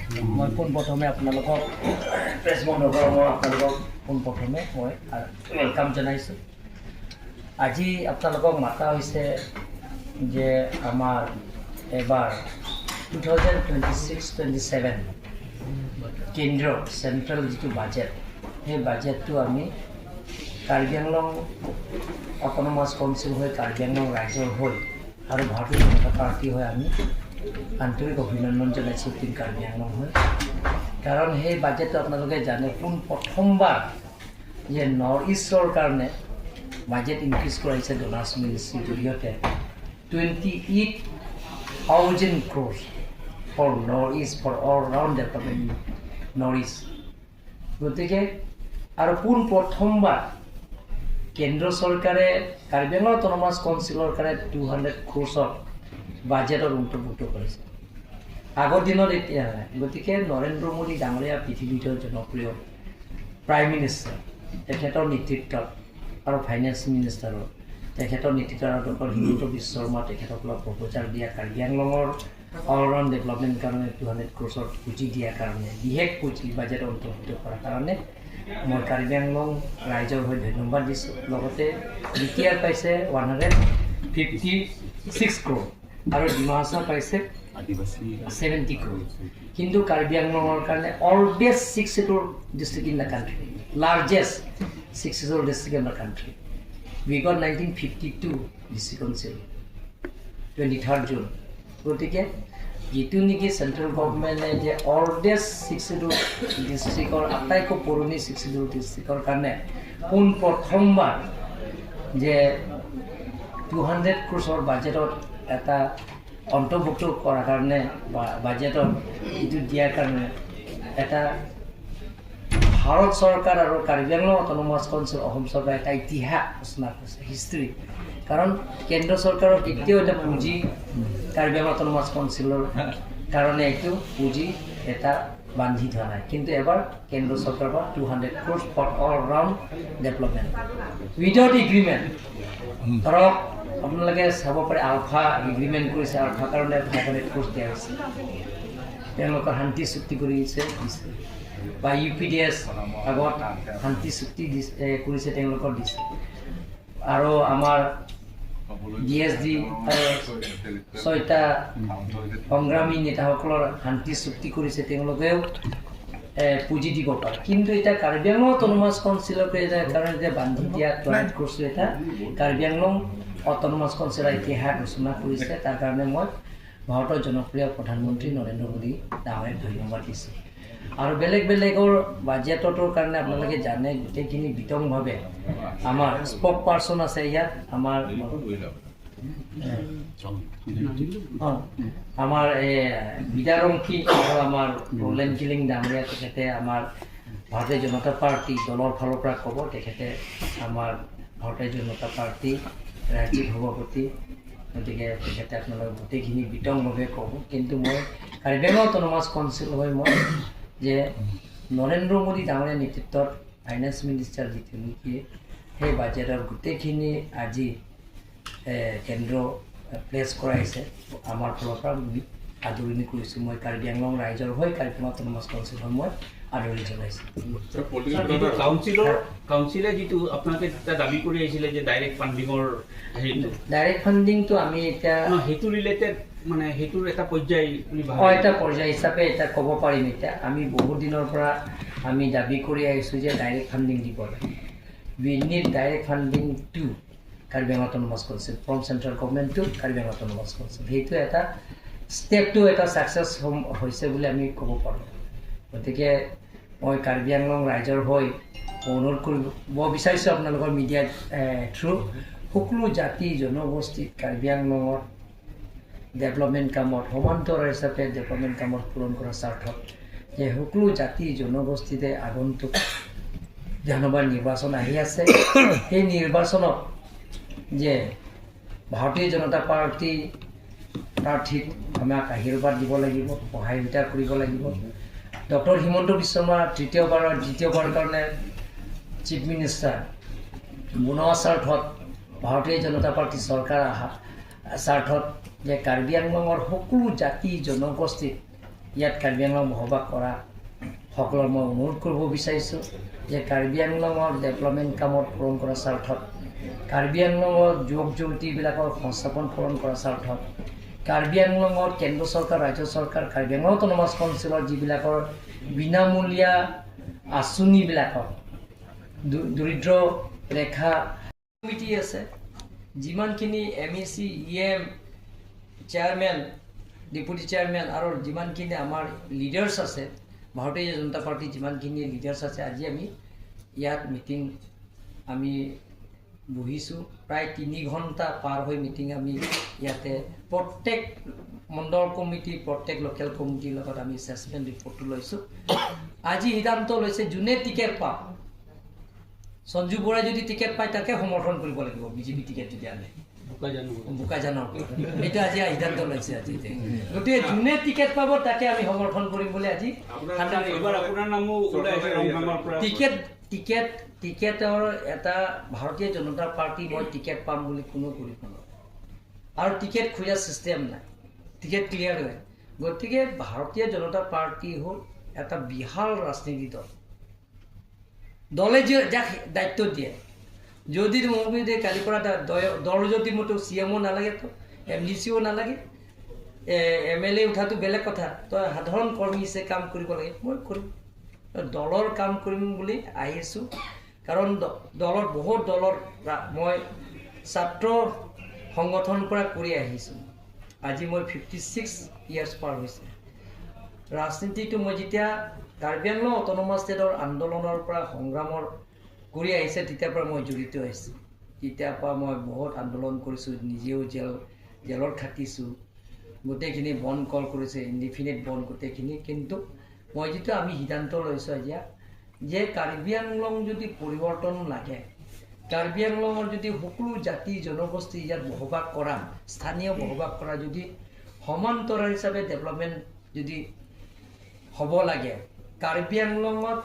মই পোনপ্ৰথমে আপোনালোকক, প্ৰেছ বন্ধুসকল, মই আপোনালোকক পোনপ্ৰথমে মই welcome জনাইছোঁ। আজি আপোনালোকক মাতা হৈছে যে আমাৰ এবাৰ 2026-27 কেন্দ্ৰ চেণ্ট্ৰেল যিটো বাজেট, সেই বাজেটটো আমি কাৰ্বি আংলং অট'নমাছ কাউন্সিল হৈ, কাৰ্বি আংলং ৰাইজৰ হৈ আৰু ভাৰতীয় জনতা পাৰ্টী হৈ আমি আন্তৰিক অভিনন্দন জনাইছোঁ টীম কাৰ্বি আংলং হৈ। কাৰণ সেই বাজেটটো আপোনালোকে জানে, পোন প্ৰথমবাৰ যে নৰ্থ ইষ্টৰ কাৰণে বাজেট ইনক্ৰিজ কৰাইছে ডনাৰ্ছ মিনিষ্ট্ৰীৰ জৰিয়তে, 28,000 crores for North East, for all round development North East। গতিকে আৰু পোন প্ৰথমবাৰ কেন্দ্ৰ চৰকাৰে কাৰ্বি আংলং অট'নমাছ কাউন্সিলৰ কাৰণে 200 ক্ৰ'ৰ্ছত বাজেটত অন্তৰ্ভুক্ত কৰিছে। আগৰ দিনত এতিয়া নাই। গতিকে নৰেন্দ্ৰ মোদী ডাঙৰীয়া পৃথিৱীৰ ভিতৰত জনপ্ৰিয় প্ৰাইম মিনিষ্টাৰ, তেখেতৰ নেতৃত্বত আৰু ফাইনেন্স মিনিষ্টাৰৰ তেখেতৰ নেতৃত্বত আৰু ডক্টৰ হিমন্ত বিশ্ব শৰ্মা, তেখেতসকলক প্ৰপ'জাল দিয়া কাৰ্বি আংলঙৰ অল ৰাউণ্ড ডেভেলপমেণ্ট কাৰণে 200 ক্ৰ'ৰ্ছৰ পুঁজি দিয়াৰ কাৰণে, বিশেষ পুঁজি বাজেট অন্তৰ্ভুক্ত কৰাৰ কাৰণে মই কাৰ্বি আংলং ৰাইজৰ হৈ ধন্যবাদ দিছোঁ। লগতে বি টি আৰ পাইছে 156 ক্ৰ'ৰ আৰু ডিমা হাছাও পাইছে 70 ক্ৰ'ৰ। কিন্তু কাৰ্বি আংলঙৰ কাৰণে oldest sixth schedule district in the country, largest sixth schedule district in the country. We got 1952 district council, 23rd June। গতিকে যিটো নেকি চেণ্ট্ৰেল গভমেণ্টে যে অল্ডেষ্ট ছিক্স শ্বেডিউল ডিষ্ট্ৰিক্টৰ, আটাইতকৈ পুৰণি ছিক্স শ্বেডিউল ডিষ্ট্ৰিক্টৰ কাৰণে পোন প্ৰথমবাৰ যে 200 ক্ৰ'ৰ্ছৰ বাজেটত এটা অন্তৰ্ভুক্ত কৰাৰ কাৰণে বা বাজেটত এইটো দিয়াৰ কাৰণে এটা ভাৰত চৰকাৰ আৰু কাৰ্বি আংলং অট'নমাছ কাউন্সিল, অসম চৰকাৰে এটা ইতিহাস ৰচনা কৰিছে, হিষ্ট্ৰী। কাৰণ কেন্দ্ৰ চৰকাৰৰ কেতিয়াও এটা পুঁজি কাৰ্বি আংলং অট'নমাছ কাউন্সিলৰ কাৰণে এইটো পুঁজি এটা বান্ধি থোৱা নাই। কিন্তু এবাৰ কেন্দ্ৰ চৰকাৰৰ পৰা 200 crores for all round development without agreement। ধৰক আপোনালোকে চাব পাৰে, আলফা এগ্ৰিমেণ্ট কৰিছে, আলফাৰ কাৰণে 500 ক্ৰ'ৰ্ছ দিয়া হৈছে। তেওঁলোকৰ শান্তি চুক্তি কৰিছে, দিছে। বা ইউ পি ডি এছ আগত শান্তি চুক্তি দিছে, কৰিছে, তেওঁলোকৰ দিছে। আৰু আমাৰ ডি এছ ডি আৰু ছয়টা সংগ্ৰামী নেতাসকলৰ শান্তি চুক্তি কৰিছে, তেওঁলোকেও পুঁজি দিব পাৰে। কিন্তু এতিয়া কাৰ্বি আংলং অট'নমাছ কাউন্সিলক এটা কাৰণে যে বান্ধি দিয়া 200 ক্ৰ'ৰ্ছ, এটা কাৰ্বি আংলং অট'নমাছ কাউন্সিলৰ ইতিহাস ৰচনা কৰিছে। তাৰ কাৰণে মই ভাৰতৰ জনপ্ৰিয় প্ৰধানমন্ত্ৰী নৰেন্দ্ৰ মোদী ডাঙৰীয়াক ধন্যবাদ দিছোঁ। আৰু বেলেগ বেলেগৰ বাজেটৰ কাৰণে আপোনালোকে জানে, গোটেইখিনি বিতংভাৱে আমাৰ স্পক পাৰ্চন আছে ইয়াত, আমাৰ আমাৰ এই বিদাৰংশী আৰু আমাৰ ৰলেন কিলিং ডাঙৰীয়া, তেখেতে আমাৰ ভাৰতীয় জনতা পাৰ্টী দলৰ ফালৰ পৰা ক'ব। তেখেতে আমাৰ ভাৰতীয় জনতা পাৰ্টী ৰাজ্যিক সভাপতি। গতিকে তেখেতে আপোনালোক গোটেইখিনি বিতংভাৱে ক'ব। কিন্তু মই কাৰ্বি আংলং অট'নমাছ কাউন্সিল হৈ মই যে নৰেন্দ্ৰ মোদী ডাঙৰীয়াৰ নেতৃত্বত ফাইনেন্স মিনিষ্টাৰ যিটো নেকি সেই বাজেটৰ গোটেইখিনি আজি কেন্দ্ৰ প্লেচ কৰাইছে, আমাৰ ফালৰ পৰা আমি আদৰণি কৰিছোঁ। মই কাৰ্বি আংলং ৰাইজৰ হৈ, কাৰ্বি আংলং অট'নমাছ কাউন্সিল হৈ মই আদৰণি জনাইছোঁ। যিটো কাউন্সিলে যিটো আপোনালোকে যেতিয়া দাবী কৰি আহিছিলে যে ডাইৰেক্ট ফাণ্ডিঙৰ হেৰিটো ডাইৰেক্ট ফাণ্ডিংটো আমি এতিয়া ন, সেইটো ৰিলেটেড মানে সেইটোৰ এটা পৰ্যায় বুলি ভাবে? এটা পৰ্যায় হিচাপে এতিয়া ক'ব পাৰিম। এতিয়া আমি বহুত দিনৰ পৰা আমি দাবী কৰি আহিছোঁ যে ডাইৰেক্ট ফাণ্ডিং দিব লাগে। We need direct funding to Karbi Anglong Autonomous Council, from central government to Karbi Anglong Autonomous Council। সেইটো এটা ষ্টেপটো এটা ছাকচেছ হৈছে বুলি আমি ক'ব পাৰোঁ। গতিকে মই কাৰ্বি আংলং ৰাইজৰ হৈ অনুৰোধ কৰিব বিচাৰিছোঁ আপোনালোকৰ মিডিয়াৰ থ্ৰু, সকলো জাতি জনগোষ্ঠীক কাৰ্বি আংলঙত ডেভেলপমেণ্ট কামত সমান্তৰাল হিচাপে ডেভেলপমেণ্ট কামত পূৰণ কৰাৰ স্বাৰ্থত যে সকলো জাতি জনগোষ্ঠীতে আগন্তুক বিধানসভা নিৰ্বাচন আহি আছে, সেই নিৰ্বাচনত যে ভাৰতীয় জনতা পাৰ্টী প্ৰাৰ্থীত আমাক আশীৰ্বাদ দিব লাগিব, সহায়িতা কৰিব লাগিব। ডক্টৰ হিমন্ত বিশ্ব শৰ্মা তৃতীয়বাৰৰ দ্বিতীয়বাৰৰ কাৰণে চিফ মিনিষ্টাৰ বনোৱা স্বাৰ্থত, ভাৰতীয় জনতা পাৰ্টী চৰকাৰ অহা স্বাৰ্থত যে কাৰ্বি আংলঙৰ সকলো জাতি জনগোষ্ঠীক ইয়াত কাৰ্বি আংলং বসবাস কৰা সকলৰ মই অনুৰোধ কৰিব বিচাৰিছোঁ যে কাৰ্বি আংলঙৰ ডেভেলপমেণ্ট কামত পূৰণ কৰাৰ স্বাৰ্থত, কাৰ্বি আংলঙৰ যুৱক যুৱতীবিলাকৰ সংস্থাপন পূৰণ কৰাৰ স্বাৰ্থত, কাৰ্বি আংলঙত কেন্দ্ৰ চৰকাৰ, ৰাজ্য চৰকাৰ, কাৰ্বি আংলং অট'নমাছ কাউন্সিলৰ যিবিলাকৰ বিনামূলীয়া আঁচনিবিলাকৰ দৰিদ্ৰ ৰেখা কমিটি আছে, যিমানখিনি MEC, EM, chairman, deputy chairman আৰু যিমানখিনি আমাৰ লিডাৰ্ছ আছে, ভাৰতীয় জনতা পাৰ্টীৰ যিমানখিনি লিডাৰ্ছ আছে, আজি আমি ইয়াত মিটিং আমি বহিছোঁ। প্ৰায় 3 ঘণ্টা পাৰ হৈ মিটিং আমি ইয়াতে প্ৰত্যেক মণ্ডল কমিটি, প্ৰত্যেক লোকেল কমিটিৰ লগত আমি এছেচমেণ্ট ৰিপৰ্টটো লৈছোঁ। আজি সিদ্ধান্ত লৈছে যোনে টিকেট পাওক, সঞ্জু বৰাই যদি টিকেট পায় তাকে সমৰ্থন কৰিব লাগিব, বিজেপি টিকেট যদি আনে বোকাজানৰ, এইটো আজি সিদ্ধান্ত লৈছে আজি। গতিকে যোনে টিকেট পাব তাকে আমি সমৰ্থন কৰিম বুলি আজি টিকেটৰ এটা ভাৰতীয় জনতা পাৰ্টি মই টিকেট পাম বুলি কোনো কৰিব নোৱাৰে আৰু টিকেট খোজা চিষ্টেম নাই, টিকেট ক্লিয়াৰ হয়। গতিকে ভাৰতীয় জনতা পাৰ্টি হ'ল এটা বিশাল ৰাজনীতি দল, দলে যাক দায়িত্ব দিয়ে, যদি মোক কালিৰ পৰা দল যদি মোৰতো চি এমো নালাগে, তো এম ডি চিও নালাগে, এম এল এ উঠাটো বেলেগ কথা, তই সাধাৰণ কৰ্মী হিচাপে কাম কৰিব লাগে, মই কৰিম, দলৰ কাম কৰিম বুলি আহিছোঁ। কাৰণ দলত বহুত দলৰ মই ছাত্ৰ সংগঠনৰ পৰা কৰি আহিছোঁ, আজি মই 56 ইয়াৰ্ছ পাৰ হৈছে। ৰাজনীতিটো মই যেতিয়া কাৰ্বি আংলং অট'নমাছ ষ্টেটৰ আন্দোলনৰ পৰা সংগ্ৰামৰ কৰি আহিছে তেতিয়াৰ পৰা মই জড়িত হৈছোঁ, তেতিয়াৰ পৰা মই বহুত আন্দোলন কৰিছোঁ, নিজেও জেলত খাটিছোঁ, গোটেইখিনি বন্ধ কল কৰিছে, ইনডিফিনিট বন্ধ গোটেইখিনি। কিন্তু মই যিটো আমি সিদ্ধান্ত লৈছোঁ এতিয়া যে কাৰ্বি আংলং যদি পৰিৱৰ্তন লাগে, কাৰ্বি আংলঙৰ যদি সকলো জাতি জনগোষ্ঠী ইয়াত বসবাস কৰা, স্থানীয় বসবাস কৰা যদি সমান্তৰাল হিচাপে ডেভেলপমেণ্ট যদি হ'ব লাগে, কাৰ্বি আংলঙত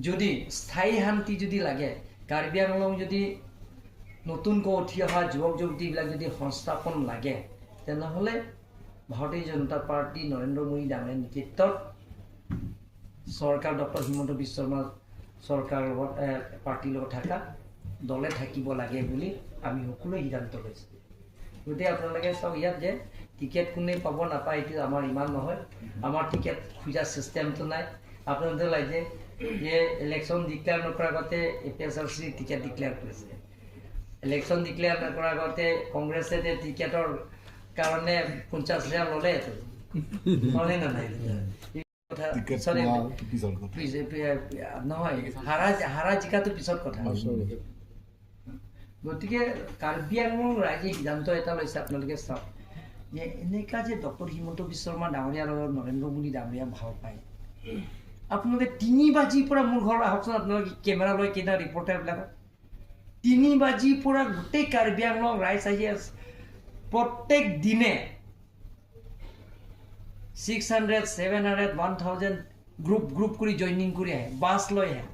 যদি স্থায়ী শান্তি যদি লাগে, কাৰ্বি আংলং যদি নতুনকৈ উঠি অহা যুৱক যুৱতীবিলাক যদি সংস্থাপন লাগে, তেনেহ'লে ভাৰতীয় জনতা পাৰ্টী নৰেন্দ্ৰ মোদী ডাঙৰীয়াৰ নেতৃত্বত চৰকাৰ, ডক্টৰ হিমন্ত বিশ্ব শৰ্মা চৰকাৰৰ লগত পাৰ্টীৰ লগত থকা দলে থাকিব লাগে বুলি আমি সকলোৱে সিদ্ধান্ত লৈছোঁ। গতিকে আপোনালোকে চাওক ইয়াত যে টিকেট কোনে পাব নাপায় এইটো আমাৰ ইমান নহয়, আমাৰ টিকেট খোজা চিষ্টেমটো নাই। আপোনালোকে লাগে যে ইলেকশ্যন ডিক্লেয়াৰ নকৰাৰ আগতে APSRC ticket declare কৰিছে, ইলেকশ্যন ডিক্লেয়াৰ নকৰাৰ আগতে কংগ্ৰেছে টিকেটৰ কাৰণে 50,000 ল'লে, ল'লে নে নাই? নহয়, হাৰা জিকাটো পিছত কথা। গতিকে কাৰ্বি আংলং ৰাইজে সিদ্ধান্ত এটা লৈছে, আপোনালোকে চাওক যে এনেকুৱা যে ডক্টৰ হিমন্ত বিশ্ব শৰ্মা ডাঙৰীয়াৰ লগত নৰেন্দ্ৰ মোদী ডাঙৰীয়া ভাল পায়। আপোনালোকে 3 বাজিৰ পৰা মোৰ ঘৰত আহকচোন, আপোনালোকে কেমেৰা লৈ কেইটা ৰিপৰ্টাৰবিলাকক 3 বাজিৰ পৰা গোটেই কাৰ্বি আংলং ৰাইজ আহি আছে প্ৰত্যেক দিনে 600, 700, 1000 গ্ৰুপ গ্ৰুপ কৰি জইনিং কৰি আহে, বাছ লৈ আহে,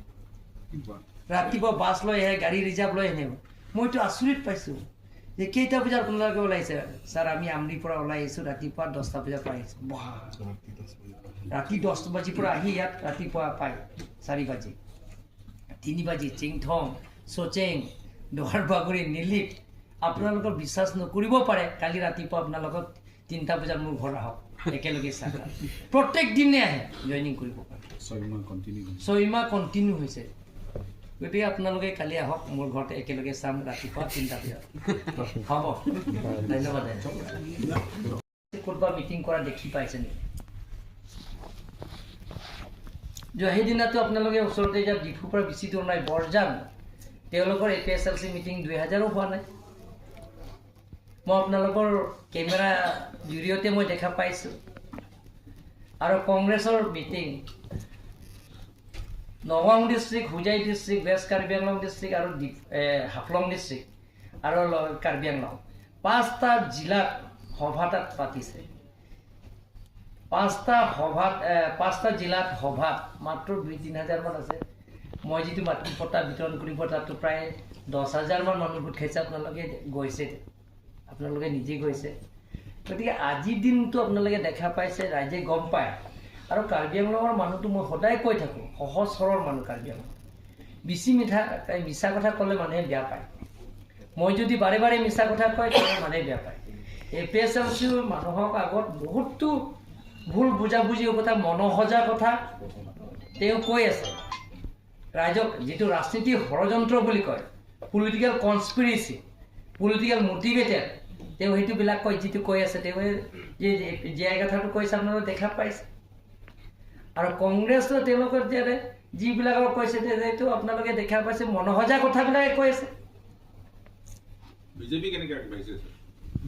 ৰাতিপুৱা বাছ লৈ আহে, গাড়ী ৰিজাৰ্ভ লৈ আহে। মইতো আচৰিত পাইছোঁ যে কেইটা বজাত আপোনালোকে ওলাইছে? ছাৰ আমি আমৰিৰ পৰা ওলাই আহিছোঁ, ৰাতিপুৱা 10টা বজাৰ পৰা আহিছোঁ। ৰাতি 10 বাজিৰ পৰা আহি ইয়াত ৰাতিপুৱা পায় 4 বাজি, 3 বাজি চিংথং, চচেং, দোহাৰ বাগৰি, নীলিপ। আপোনালোকৰ বিশ্বাস নকৰিব পাৰে, কালি ৰাতিপুৱা আপোনালোকক 3টা বজাত মোৰ ঘৰ আহক, একেলগে চাহ খাম। প্ৰত্যেক দিনে আহে জইনিং কৰিব পাৰে, 6 মাহ কণ্টিনিউ হৈছে। গতিকে আপোনালোকে কালি আহক মোৰ ঘৰতে, একেলগে চাম ৰাতিপুৱা 3টা বজাত। হ'ব, ধন্যবাদ। ক'ৰবাত মিটিং কৰা দেখি পাইছে নেকি? সেইদিনাটো আপোনালোকে ওচৰতে এতিয়া ডিফুৰ পৰা বেছি দূৰ নাই, বৰজান, তেওঁলোকৰ APSLC meeting 2000ও হোৱা নাই। মই আপোনালোকৰ কেমেৰা জৰিয়তে মই দেখা পাইছোঁ। আৰু কংগ্ৰেছৰ meeting Nagaon district, Hojai district, west Karbi Anglong district আৰু হাফলং ডিষ্ট্ৰিক্ট আৰু কাৰ্বি আংলং 5টা জিলাত সভা তাত পাতিছে। 5টা সভাত, 5টা জিলাত সভাত মাত্ৰ 2-3 হাজাৰমান আছে। মই যিটো মাটি পট্টা বিতৰণ কৰিব তাতো প্ৰায় 10,000মান মানুহ গোট খাইছে। আপোনালোকে গৈছে, আপোনালোকে নিজে গৈছে। গতিকে আজিৰ দিনটো আপোনালোকে দেখা পাইছে, ৰাইজে গম পায়। আৰু কাৰ্বি আংলঙৰ মানুহটো মই সদায় কৈ থাকোঁ, সহজ সৰল মানুহ কাৰ্বি আংলং। বেছি মিঠা মিছা কথা ক'লে মানুহে বেয়া পায়। মই যদি বাৰে বাৰে মিছা কথা কয় তেনেহ'লে মানুহে বেয়া পায়। এ পি এছ এল চিৰ মানুহক আগত বহুতো ভুল বুজাবুজিৰ কথা, মনসজা কথা তেওঁ কৈ আছে। ৰাইজক যিটো ৰাজনীতিৰ ষড়যন্ত্ৰ বুলি কয়, পলিটিকেল কনস্পিৰেচি, পলিটিকেল মটিভেটেড, তেওঁ সেইটোবিলাক কয়, যিটো কৈ আছে তেওঁ যে জীয়াই কথাটো কৈছে, আপোনালোকে দেখা পাইছে। আৰু কংগ্ৰেছো তেওঁলোকৰ যে যিবিলাকক কৈছে, সেইটো আপোনালোকে দেখা পাইছে, মনসজা কথাবিলাকে কৈ আছে। বিজেপি কেনেকৈ আগবাঢ়িছে?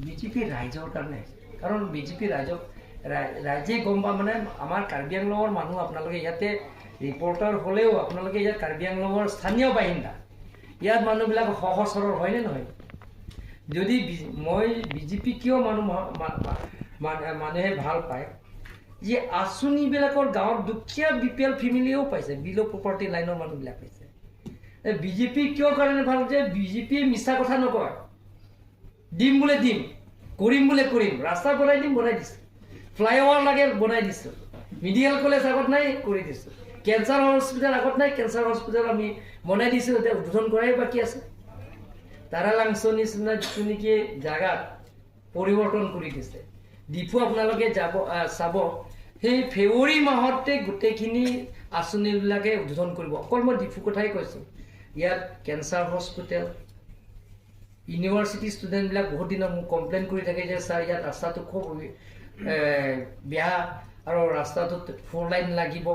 বিজেপি ৰাইজৰ কাৰণে, কাৰণ বিজেপি ৰাইজক ৰাইজে গম পা, মানে আমাৰ কাৰ্বি আংলঙৰ মানুহ, আপোনালোকে ইয়াতে ৰিপৰ্টাৰ হ'লেও আপোনালোকে ইয়াত কাৰ্বি আংলঙৰ স্থানীয় বাসিন্দা, ইয়াত মানুহবিলাক সহজ সৰল হয়নে নহয়? যদি মই বিজেপি কিয় মানুহে ভাল পায়, যে আঁচনিবিলাকৰ গাঁৱত দুখীয়া বি পি এল ফেমিলিও পাইছে, বিল' প্ৰপাৰ্টি লাইনৰ মানুহবিলাক পাইছে। বিজেপি কিয় কাৰণে ভাল, যে বিজেপিয়ে মিছা কথা নকয়, দিম বোলে দিম, কৰিম বোলে কৰিম, ৰাস্তা বনাই দিম বনাই দিছোঁ, ফ্লাইঅভাৰ লাগে বনাই দিছোঁ, মেডিকেল কলেজ আগত নাই কৰি দিছোঁ, কেঞ্চাৰ হস্পিটেল আগত নাই, কেঞ্চাৰ হস্পিটেল আমি বনাই দিছোঁ, এতিয়া উদ্বোধন কৰাই বাকী আছে। তাৰালাংচ নিচিনা যিটো নেকি জেগাত পৰিৱৰ্তন কৰি দিছে। ডিফু আপোনালোকে যাব চাব, সেই ফেব্ৰুৱাৰী মাহতে গোটেইখিনি আঁচনিবিলাকে উদ্বোধন কৰিব। অকল মই ডিফু কথাই কৈছোঁ, ইয়াত কেঞ্চাৰ হস্পিটেল, ইউনিভাৰ্চিটি ষ্টুডেণ্টবিলাক বহুত দিনৰ মোক কমপ্লেইন কৰি থাকে যে ছাৰ ইয়াত ৰাস্তাটো খুব বেয়া আৰু ৰাস্তাটোত ফ'ৰ লাইন লাগিব।